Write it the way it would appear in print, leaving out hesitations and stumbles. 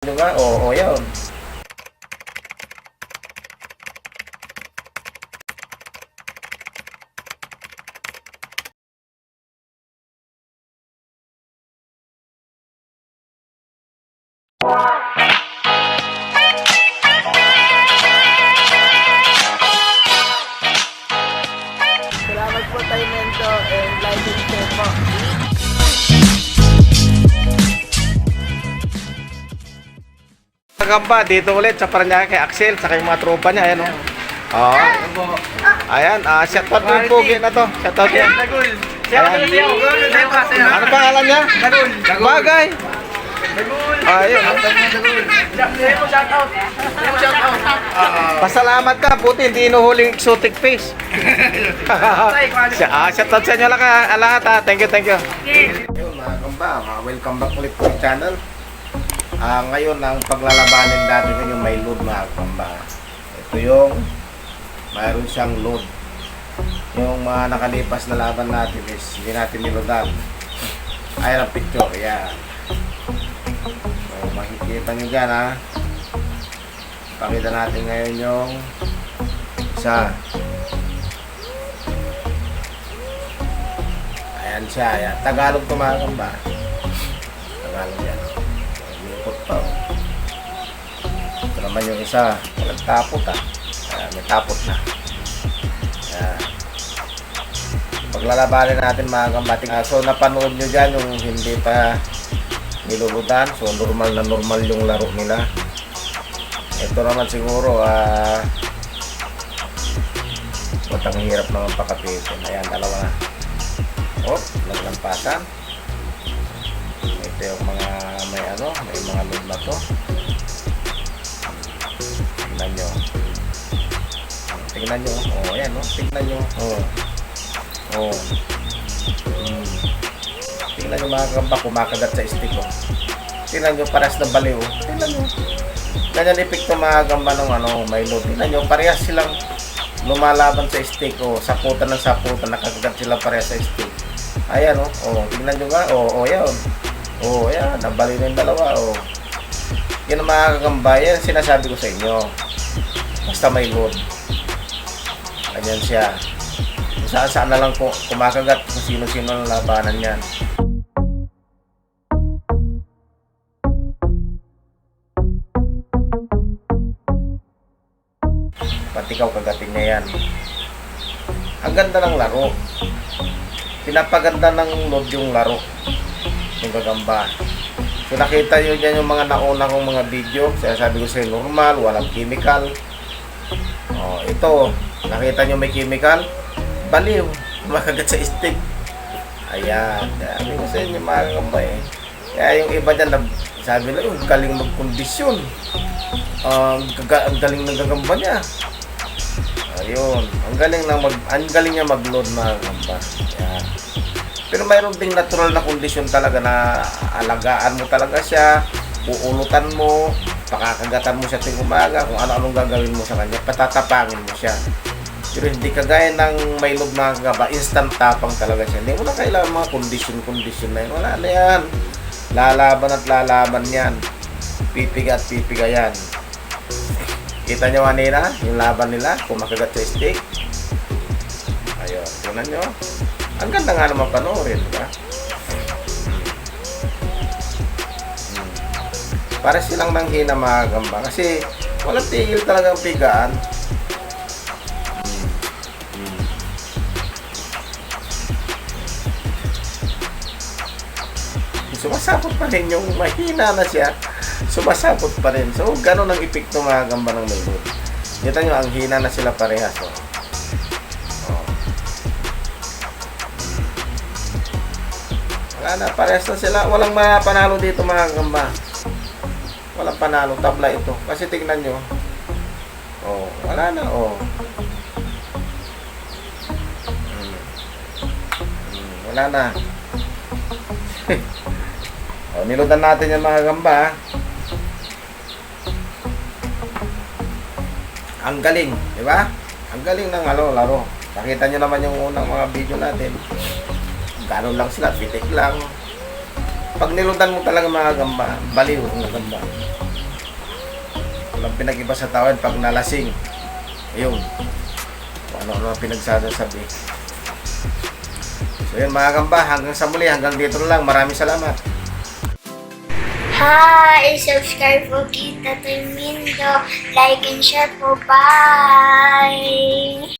Nyo nga, oo, oh, yun. Salamat po tayo, Mento, and like and share po. Kagamba, dito ulit sa Paranaque kay Axel, sa yung mga tropa niya, ayan o. Oo. Ayan, shout out mo yung pogi na to. Shout out niya. Dagul! Ayan. Ano pangalan niya? Dagul! Bagay. Dagul! Ayun. Sayo mo shout out! Sayo mo shout out! Pasalamat ka, buti hindi inuhuling exotic fish. Shout out sa inyo lang lahat ha. Thank you, thank you. Ayun, mga kamba, welcome back ulit po sa channel. Ngayon, ang paglalabanin natin ngayon yung may load, mga kamba. Ito yung mayroon siyang load. Yung mga nakalipas na laban natin is hindi natin niloadan. Ayan ang picture, yan. So, makikita nyo dyan ha. Pakita natin ngayon yung isa. Ayan siya. Ayan. Tagalog to, mga kamba. Tagalog yan. Lipot pa. Oh. Ito naman yung isa. Walang tapot ah. Ayan, may tapot na. Ayan. Paglalabanin natin, mga kamba. So napanood nyo dyan yung hindi pa nilulutan. So normal na normal yung laro nila. Ito naman siguro, ba't ang hirap naman pakapitin. Ayan, dalawa na. Oh, naglampasan. Ito yung mga may ano, may mga load na to. Tingnan nyo. Tingnan nyo. Oh, ayan, oh. Tingnan nyo. Oh. Oh. Hmm. Tingnan nyo, mga kamba, kumakagat sa stick, oh. Tingnan nyo, parehas na baliw. Oh. Tingnan nyo. Ganyan epekto, mga gamba, ng ano, may load. Tingnan nyo, parehas silang lumalaban sa stick. Oh, saputan ng saputan, nakakagat sila parehas sa stick. Ayan, oh. Oh, tingnan nyo nga. Oh, oh, yan. Oh, ayan. Nabali na yung dalawa, oh. Yan ang mga kagamba. Yan ang sinasabi ko sa inyo. Basta may load. Ganyan siya. Kung saan saan na lang kumakagat kung sino-sino ang labanan yan. Pati ikaw, kagatin niya yan. Ang ganda ng laro. Pinapaganda ng load yung laro. Yung gagamba. So nakita nyo dyan yung mga nauna kong mga video. Sinasabi ko sa'yo, normal, walang chemical. Oh, ito, nakita nyo may chemical? Baliw, makagat sa stick. Ayan, sabi ko sa inyo, mga gagamba eh. Kaya yung iba dyan, sabi nila, yung galing magkondisyon. Ang galing ng gagamba niya. Ayun, ang galing niya mag-load, mga gagamba. Ayan. Pero mayroon ding natural na kondisyon talaga na alagaan mo talaga siya, uulutan mo, pakakagatan mo siya tuwing umaga, kung ano-anong gagawin mo sa kanya, patatapangin mo siya. Pero hindi kagaya ng may load, mga gagamba, instant tapang talaga siya. Hindi mo na kailangan mga kondisyon-kondisyon na yun. Wala na yan. Lalaban at lalaban yan. Pipiga at pipiga yan. Kita nyo kanina, yung laban nila, kumakagat sa stick. Ayun, tingnan nyo. Ang ganda nga naman panoorin, di ba? Hmm. Para silang nanghina, mga gamba. Kasi walang tigil talagang pigaan. Sumasapot pa rin yung mahina na siya. Sumasapot pa rin. So, ganun ang epekto, mga gamba, ng may load. Kita nyo, ang hina na sila parehas. Oh. Oh. Wala na, parehas na sila. Walang mapanalo dito, mga gamba. Walang panalo. Tabla ito. Kasi tingnan nyo. Oh, wala na. Oh. Wala na. Oh, nilutan natin yung mga gamba. Ha. Ang galing, di ba? Ang galing ng ano, laro. Nakita nyo naman yung unang mga video natin. Ganun lang sila, pitik lang. Pag nilutan mo talaga, mga gamba, baliw ang gamba. Walang pinag-iba sa tao yan pag nalasing. Ayun. Kung ano-ano ang pinagsasabi. So yun, mga gamba, hanggang sa muli, hanggang dito na lang. Maraming salamat. Hi! Subscribe po kita Mindo. Like and share po. Bye!